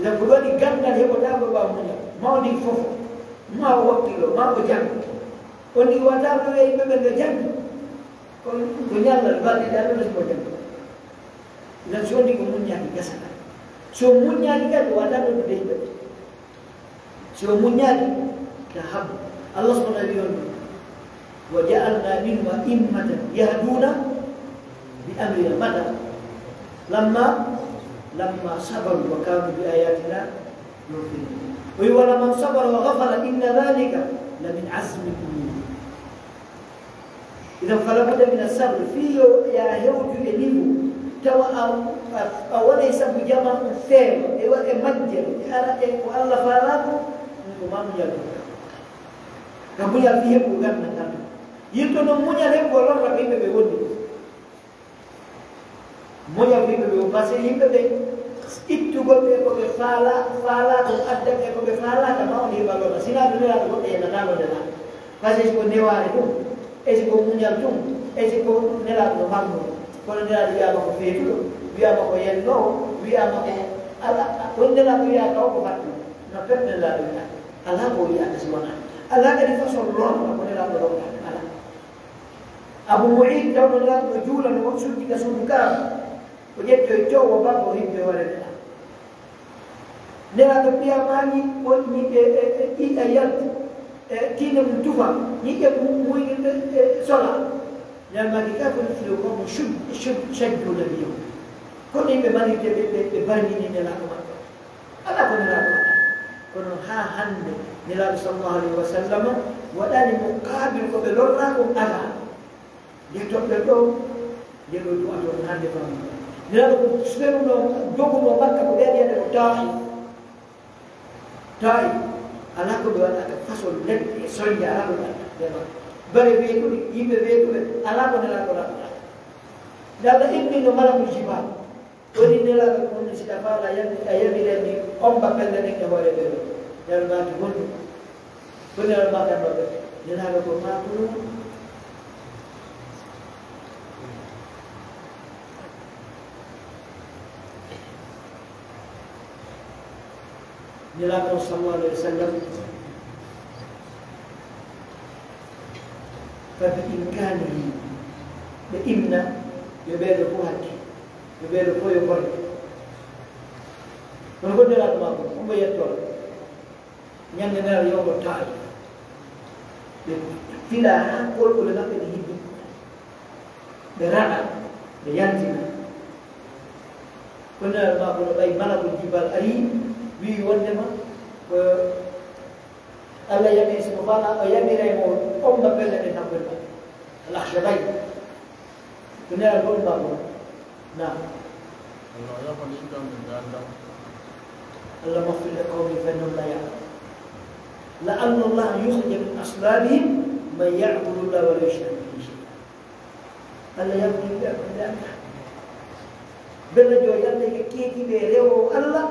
Idan ko ɗo waɗi ganndal heɓotaako ɗo a muña. Mawni fof, ma o wakkilo, ma o janngo. On ɗi wata ɗo e yimɓe ɓen no janngi. Kono ɗum ko ñallal balɗe ɗe Allah resi mo janngo. Idan so on ɗi ko muññaaki gasata. So muññaaki kadi wata ɗo ɗo yimɓe ɓen. So muññaaki, ta habu. Allah subhanahu wa ta'ala wi'i on ɗum. وجعلنا منهم أئمة يهدون بأمرنا متى؟ لما، لما صبروا وكانوا بآياتنا يوقنون. O wi'i, ولمن صبر وغفر إن ذلك لمن عزم الأمور. Idan, fala budda min as-sabr. Fii yo a hewtu e niveau, tawa a, A wonay sabu jama on feewa, e waɗe majjere, e ara e ko Allah faalaa ko, ɗum ko ma muñal ɗum. Ka muñal fii heɓu ganna ngal. Yimɓe non muñal heɓu ko lorra ko yimɓe ɓe wondi. Muñal ko yimɓe ɓe wondi, parce que yimɓe ɓe ittugol ɓe ko ɓe faalaa, faalaa ko addan e ko ɓe faalaaka ma on heɓa lorra. Sinaa ɗum nelaaɗo goɗɗo yennataano nelaaɗo. Parce que ko newaare ɗum, e si ko muñal ɗum, e si ko nelaaɗo no marno. Kono nelaaɗo wiyaama ko feetuɗo, wiyaama ko yennoowo, wiyaama ko alaa. Kono nelaaɗo wiyaaka o ko fattu. No pet nelaaɗo wiyaaka. Alaa ko wiyaaka si wonaa. Alaa kadi façon lorna ko nelaaɗo lorna. Alaa. Abu Mu'id tawno nelaaɗo no juula no won sujji ka suudu Kaaba. O ƴetti o coowo bakko o himɓe hoore nelaaɗo. Nelaaɗo ɓiya maani o ñiiƴe e, e, e, ƴiiƴa yaltu, e, tiine mum tufa, ñiiƴe mum muyɗe e, e, sola. Nelaaɗo maaki ka foti filo ko mo shud-, shud-, shajju nabiyo. Kono yimɓe malirte ɓe, ɓe, ɓe barmini nelaaɗo maɓɓe. Alaa ko nelaaɗo waɗa. Kono haa hannde nelaaɗo sallallahu alayhi wa sallam waɗani mo qaabil ko ɓe lorraa ko alaa. Nde toɓɓe ɗo, nde ɗo du'a toon hannde fammi. Nelaaɗo ko sferuno, doguno Makka ko ɓeya wiyande ko Taif. Taif, alaa ko ɓe waɗata façon leɗɗe e soñde, alaa ko ɓe waɗata. Bare weetuɗe, yimɓe weetuɓe, alaa ko nelaaɗo waɗata. Nde Allah immino malakul jibal, woni nelaaɗo ko woni si tafala yami, a yamiren ni omba pelle ɗen e hoore ɓe ɗo. Nelaaɗo maaki honɗum? Ko nelaaɗo maaki ɗo ɓe. Nelaaɗo ko maakuno. Nelaaɗo sallallahu alayhi wa sallam, fa bi imkanihi, ɓe inna, yo ɓeeɗo fof hakke, yo ɓeeɗo fof yo gorko. Kono ko nelaaɗo maako, on mo yettoon. Ñande ngal yowmo Taif. Ɓe fila haa kolkole maɓɓe ɗe hiddi. Ɓe raɗa, ɓe yantina. Kono ma kono ɓay malakul jibal ari, wi'i wondema ko Allah yami simo fala, o yamira mo omba pelle ɗe nabbel ma. Al-Akhshabayn. Ko nelal ɗon ma kono. Naam. Allah yafal yimɓe am ɓe ɓe annda. اللهم اغفر لقومي فإنهم لا يعلمون. لعل الله يخرج من أصلابهم من يعبد الله ولا يشرك به شيئا. Allah yafal yimɓe am ɓe ɓe annda. Bella jo yalla ke keki ɓe rewo Allah.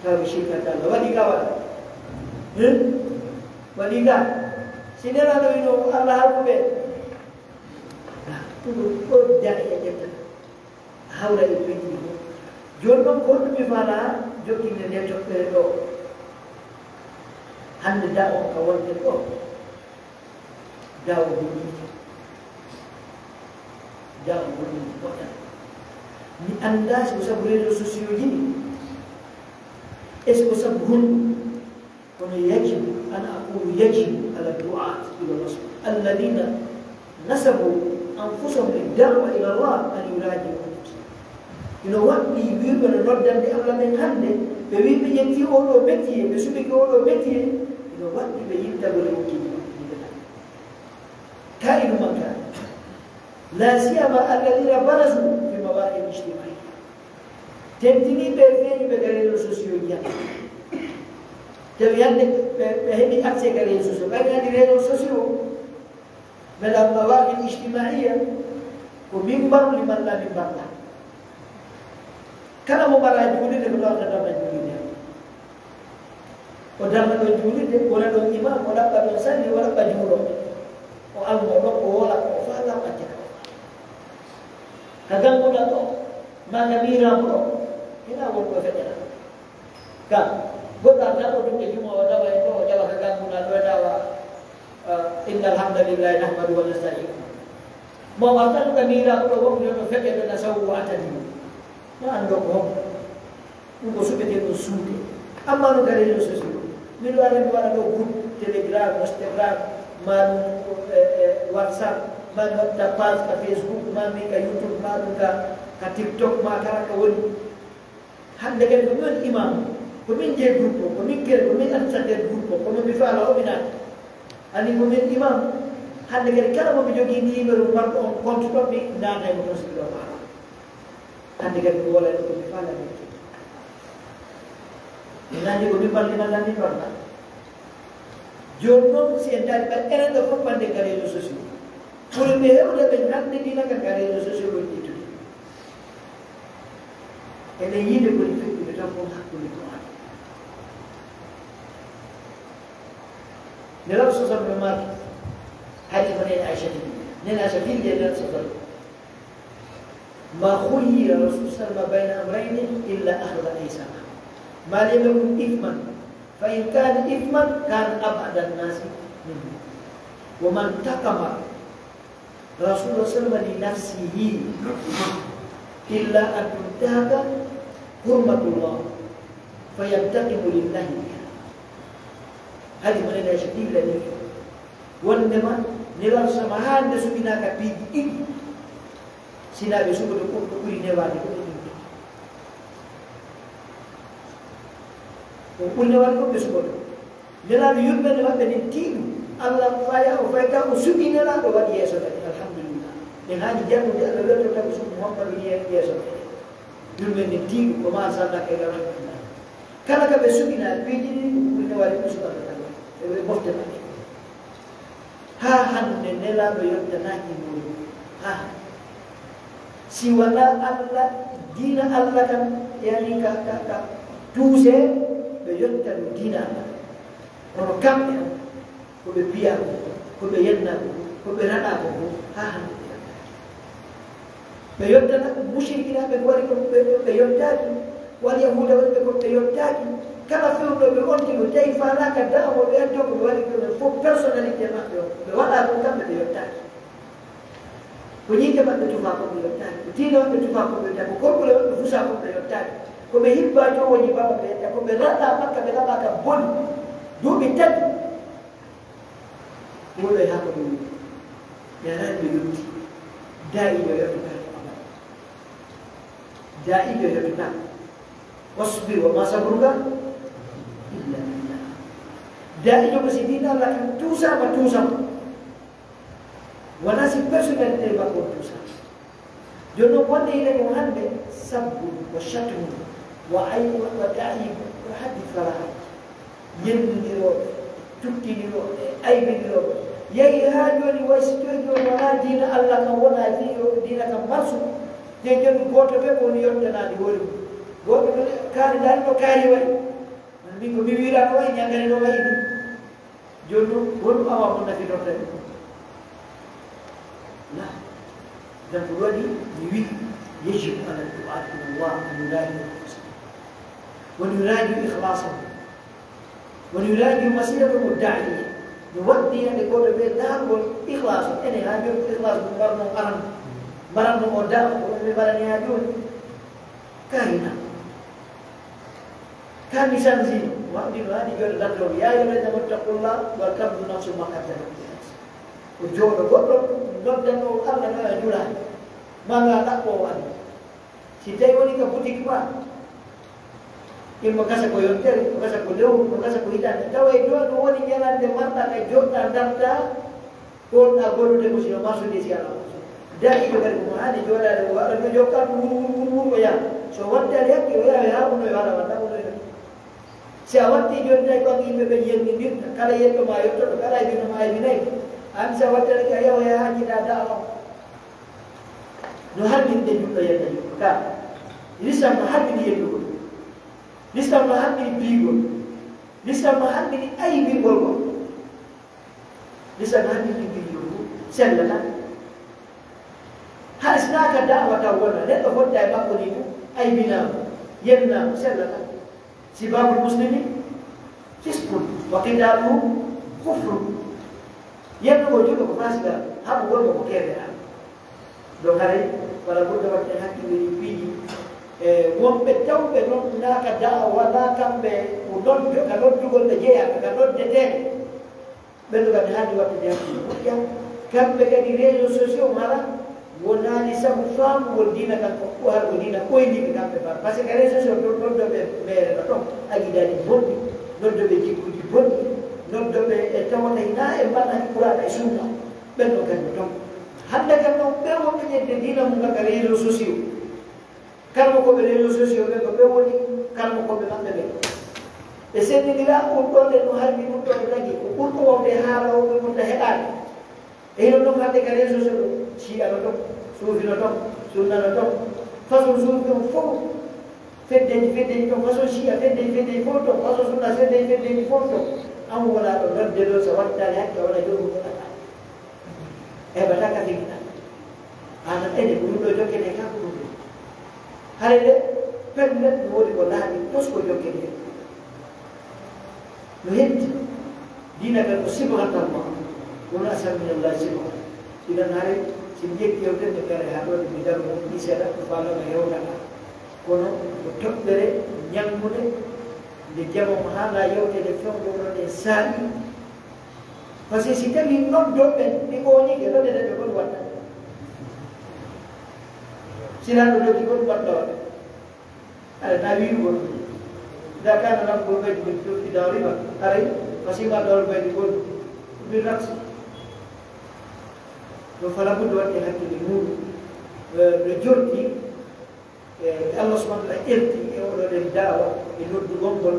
Tawi shirka ta Allah. Waɗi ka waɗa. Hmm? Waɗi ka. Si nelaɗo ino Allah halku ɓe. Ɗum ɗo daɗi e ƴetta. Hawra e piiji ɗi fof. Jooni noon, ko honɗum mi faala jokkinde nde toɓɓere ɗo? Hannde da on ka wonde ɗo. Da o holliiji. Da o holliiji moƴƴa. Mi anndaa si ko sabu réseaux sociaux ji ɗi. Est-ce que ko sabu honɗum? Kono يجب أن أقول يجب على الدعاة إلى الله الذين نسبوا أنفسهم للدعوة إلى الله أن يراجعوا أنفسهم. Ino waɗɗi wi'uɓe no noddande Allah ɓen hannde, ɓe wi'i ɓe ƴetti oo ɗoo métier, ɓe suɓike oo ɗoo métier, ino waɗɗi ɓe yittagol e wokkiiji maɓɓe ɗi ɓe nani. كائن من كان. لا سيما الذين برزوا في المواقع الاجتماعية. Tentini ɓe feeñuɓe ka réseaux sociaux ji hannde. Tawi hannde ɓe, ɓe heɓi accès ka réseaux sociaux. Ɓayde hannde réseaux sociaux, mbela mawaaqil ijtimaiya, ko mimbaru liman la mimbar la. Kala mo mbaraa juulirde ko ɗo darna juulirde. O darna ɗon juulirde, wona ɗon imam, o ɗaɓɓa ɗon salli, o ɗaɓɓa juulooɓe. O almo ɗon, o woola ko o faala, o accata. Ka ganguɗal ɗo, maa ka miiraamu ɗo, hinaa won ko feƴƴata. Ka, goɗɗo arta ɗo ɗum e juma, o dawa e ɗo, o dawa ka ganguɗal ɗo, e dawa, eh, إن الحمد لله نحمده ونستعينه. Mo warta ɗum ka miiraamu ɗo, won ko feƴƴata na sawu o attani. Ma anndo ko honko. Ɗum ko suɓetee ɗum suude. Amma no ka réseaux sociaux. Miɗo ara mi waɗa ɗo groupe Telegram, Instagram, ma ɗum, eh, eh, WhatsApp, ma mi waɗta page ka Facebook, ma mi ka YouTube, ma ɗum ka, ka TikTok, ma kala ka woni. Hannde kadi ko min imam, ko min jeyi groupe o, ko min kere, ko min administrateur groupe o, kono mi faala o mi naata. Ani ko min imam, hannde kadi kala mo mi jogii numéro marɗo on compte ɗon, mi naata e mo toon si ɗo faala. Hannde kadi ko wala ɗo ko mi faala mi. Mi nandi ko min balli ma nandi ɗon na. Jooni noon si en daari ɓay enen ɗo fof bande ka réseau sociaux. Pour ɓe hewde ɓe hannde dina kan ka réseau sociaux woni ittude. Ene yiide koni feƴƴude tan kon hakkunde ko an. Nelaw sosam no maaki. Hadi ko nene Aisha tigi. Nene Aisha tigi de nelaw sosam. ما خير رسول صلى الله عليه وسلم بين أمرين إلا أخذ أيسرهما ما لم يكن إثما، فإن كان إثما كان أبعد الناس منه، وما انتقم رسول الله صلى الله عليه وسلم لنفسه إلا أن تنتهك حرمة الله فينتقم لله بها. Hadi mo nene Aisha tigi la ni wondema Nelaw sama hande suɓinaaka piiji ɗiɗi. Sinaa ɓe suɓoto ko ko ɓuri newaade ko ɓe ɗum. Ko ɓuri newaade ko ɓe suɓoto. Nelaaɓe yurmeende maɓɓe nden tiiɗu. Allah faya o fay ka o suɓi Nelaaɗo waɗi yeeso kadi. Alhamdulillah. Ɓe haani jannude Allah welto tawi suɓi Muhammadu ni yeeso kadi. Yurmeende nden tiiɗu ko ma sallah kay rahmatullah. Kala ka ɓe suɓinaa piiji ɗi ko ɓuri newaade ko suɓata kala. Ɓe ɓe mofte maɓɓe. Haa hannde nelaaɗo yottanaaki mawɗo. Haa hannde. Si wanaa Allah, diina Allah kan, yani ka, ka, ka tuuse, ɓe yottano diina Allah. Kono kamɓe, ko ɓe piyaa ko, ko ɓe yennaa ko, ko ɓe raɗaa ko, ko haa hannde ɓe yottanaaki. Ɓe yottana mushrikina ɓe ko waɗi ko ɓe, ɓe yottaaki. Wal yahuuda wonɓe ko ɓe yottaaki. Kala fewndo ɓe onti ko tawi faalaaka da'awa ɓe addo ko ɓe waɗi ko ɓe fof personnalité maɓɓe o. Ɓe waɗaa ko kamɓe ɓe yottaaki. Ko ñiiƴe maɓɓe tufaa ko ɓe yottaaki. Ko diine maɓɓe tufaa ko ɓe yottaaki. Ko korkule maɓɓe fusaa ko ɓe yottaaki. Ko ɓe hibbaa to woni baba ɓe yottaaki. Ko ɓe raɗaa makka ɓe laɓaa ka boni. Duuɓi tati. Wuro e hakkunde mum. Yaraani ɓe yotti. Daa'ijo yottata ko abada. Daa'ijo yottata. Wasbir wa ma sabruka illa billah. Daa'ijo ko si diina Allah kan tuusaama, tuusaama. Wonaa si personnalité makko on tuusaama. Jooni noon, wonde ine ko hannde sabbu, ko shatmu, wa aybu, wa ta'ibu, ko haddi fala haddi. Yenndirooɓe, cukkindirooɓe, aybindirooɓe. Yehi haa jooni, way si jooni jooni wonaa diina Allah kan, wonaa di-, diina kan marsu. Te jooni gooto ɓe ko woni yottanaade hoore mum. Gooto ɓe kaari daari no kaari wayi. Min ko mi wiiraano wayi, ñangare no wayi ni. Jooni ɗum, wonɗum awa mo nafitorta ɗum. La. Donc, waɗi mi wi'i, يجب على الدعاة إلى الله أن يراجعوا أنفسهم. وأن يراجعوا إخلاصهم. وأن يراجعوا مسيرتهم الدعوية. No waɗɗi hannde gooto ɓe laargol ikhlas o. Ene haa jooni ikhlas mo mbarno aran. Mbaranno o daawa ko ɓe mbarani haa jooni. Kahina. Ka mi sanji, waɗi no haani jooɗo laddoor. يا أيها الذين آمنوا اتقوا الله ولتنظر نفس ما قدمت لغد. Ko jooɗo goɗɗo noddanno Allah no a julaani. Maa ngaa ɗaɓɓoowo Allah. Si tawi woni ka boutique ma, imma gasa ko yontere, ko gasa ko lewru, ko gasa ko hitaande. Tawa e ɗo ɗum woni ñalande marɗa ka jooɗɗa darta, ko wonɗa gollude ko sino marchandise ala. Daaɗiiɗo kadi ko mo haani jooɗaade o waɗa no jokka ɗum wur, wur, wur, wur, o yaha. So wattaali hakke o yaha, o yaha, o yaha, o yaha. Si a watti jooni tawi ko yimɓe ɓe yennindirta, kala yetto ma yettoto, kala aybino ma aybinay. An si a wattaali ka yaha, o yaha, jiɗa daawa. No harminde juɗɗo yetta juɗɗo ka. Lislam no harmini yettugol. Lislam no harmini piigol. Lislam no harmini aybingol gol. Lislam no harmini piigol ngu sellata. Hay sinaa ka da'wa taw wona, neɗɗo fodda e makko ni ɗum, aybinaama, yennaama, sellata. سباب المسلم فسق وقتاله كفر. Yennugol juɗɗo ko faasiqaaku, haɓugol mo ko keeferaa. Donc haray, wala budda waɗde hakkille e piiji. E, wonɓe tawɓe noon, naa ka da'wa, naa kamɓe ko noddu-, ka noddugol ɓe jeyaa, ka noddeteeɓe. Ɓen ɗo kam haani waɗtude hakkille moƴƴa. Kamɓe kadi réseaux sociaux hara wonaani sabu faamugol diina kan ko, ko hara ko diina ɓoyniiɓe kamɓe ba. Parce que réseaux sociaux ɗon, ɗon ɗo ɓe meerata ɗon, aqidaaji bonɗi, ɗon ɗo ɓe jikkuuji bonɗi, ɗon ɗo ɓe e tawata hinaa e mbaɗa Qur'aana e Sunna. Ɓen ɗo kadi ɗon. Hannde kan ɗon ɓe wonɓe ƴetde diina mum kan ka réseaux sociaux. Karmokooɓe réseaux sociaux ɓe, ko ɓe woni karmokooɓe maɓɓe ɓe. Ɓe senndindira, ɗum ɗo nde no harmi, ɗum ɗo no nagi, ko ɓurɗo wawde haala o, ɓe ɓurda heɗaade. E hino ɗum hannde ka réseaux sociaux, Shia no ton, Suufi no ton, Sunna no ton, façon Suufi on fof, feddeji, feddeji ton, façon Shia, feddeji, feddeji fof ton, façon Sunna, feddeji, feddeji fof ton. An wona ɗo nodde ɗo, so wattaali hakke, wona jooɗo ɗo. Heɓata ka fegina. Ana ene ko ɗum ɗo jokkete, ka ko ɗum ɗo. Hare de, pellet no woni ko laaɓi, tos ko jokkete. No hetti. Diina kan ko sibghatallah. Wona asal min Allah sibgha. Idan hare, si mi ƴetti yewtere nde kare haa ɗo, mi daru mo ɗi seeɗa, ko faalama hewtata. Kono ko toɓɓere ñanngude nde jamma mo haala yewtere fewndo ɗon e saa'i. Parce que si tawi noddo ɓen ɓe oñike, nodde ɓe kon watta. Si lanɗo dogi kon watta waɗa. Aɗa na wiɗugol. Ida kana lahu baytu min fidda riba, aray, fasima lahu baytu gol. Min raksi. Ɗum fala budde waɗde hakkille muuɗum. Eh, no jorti, eh, Allah subhanahu wa ta'ala elti e oɗo ɗen daawa e noddugol ngol.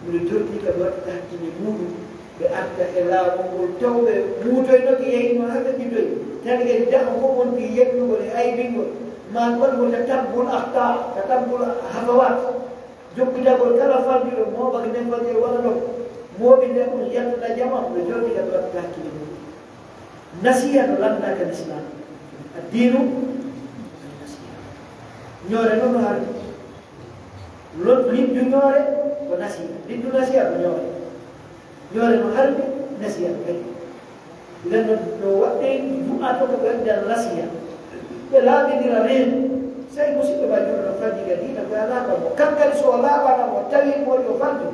Miɗo jorti ka ɓe waɗata hakkille muuɗum, ɓe arta e laawol ngol, taw ɓe muutoynoke, yehino haa ɓe ɓiɗɗoy. Tani kadi daawa fof wonti yeɗɗugol e aybingol, ma ɗum waɗugol tatabbul akhta, tatabbul hafawat. Jokkitagol kala fajiro, mooɓa ko nden fajiro walla ɗo. Mooɓi nden ɗum yaltana jama, ɓe jorti ka ɓe waɗata hakkille muuɗum. Nasiha no lanndaka Lislaam. Addiinu nasiha. Ñoore noon no harmi. Lon-, liddu ñoore ko nasiha. Liddu nasiha ko ñoore. Ñoore no harmi, nasiha no kadi. Idan no, no waɗde du'a to ko ɓe waɗde nasiha. Ɓe laaɓindira reedu. Sey musidɗo ma juuɗo no faddi ka diina, ko a laaɓa mo. Kankari so o laaɓana mo, tawi mo waɗi o faddi.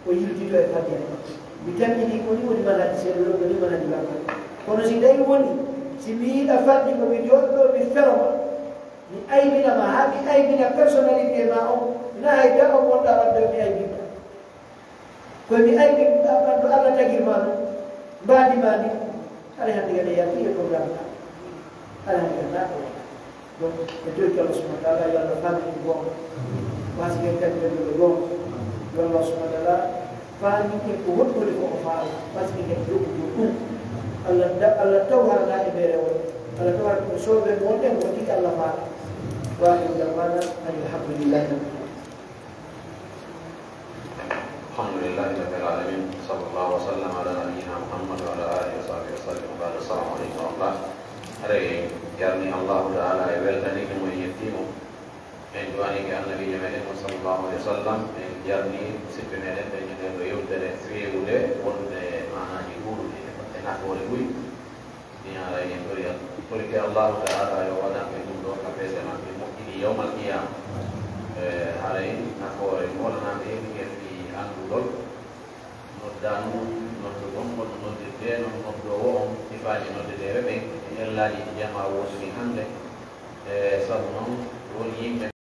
O yiltito e fadde makko. Mi tamƴini ko ni woni manhaji seeɗa ɗo, ko ni manhaji makko. Kono si tawi woni, si mi yiɗa fadde ko mi jooɗo ɗo, mi fero ma, mi aybina ma, haa mi aybina personnalité ma on, na hay daawa mo wonɗa wadde mi aybina. Ko mi aybi, no Allah tagir ma ɗum, mbaadi ma ndi. Aɗa hannde kadi yalti e programme ka. Aɗa hannde kadi ko. Donc, e doyki Allah subhanahu wa ta'ala, yo Allah faami en goonga. Wasi ken kadi ɓe ɓe goonga. Yo Allah subhanahu wa ta'ala faami en ko woni woni ko o faala. Wasi ken kadi jokkude ɗum. Allah da-, Allah taw harana e mere o. Allah taw harana ko soɓe mo wonde ko tigi Allah faala. Wa akhiru da'wana anil hamdulillahi rabbil alamin. Alhamdulillahi rabbil alamin. Sallallahu wa sallam ala nabiyyina Muhammad wa ala alihi wa sahbihi wa sallam. Wa ba'd. Assalamu alaikum wa rahmatullah. Hare jarni Allahu ta'ala, e weltanike mo, e yetti mo. En duwanike annabiijo meɗen on sallallahu alaihi wa sallam. En jarni musidɓe meɗen ɓe ñande ɗo yewtere feewude wonde maanaaji ɗuuɗuɗi e nafoore buy. Mi haray en ɗoya. Torike Allahu ta'ala yo waɗan ɓe ɗum ɗo ka peese maɓɓe moƴƴini yawmal qiyama. E, haray nafoore mo wonanaa ɓe heɓi ngel fii anndugol. Noddanu, noddu gonngol, no noddirtee non noddoowo on, sifaaji noddeteeɓe ɓen, e ellaaji ɗi jamaa woodani hannde. E, sabu non, won yimɓe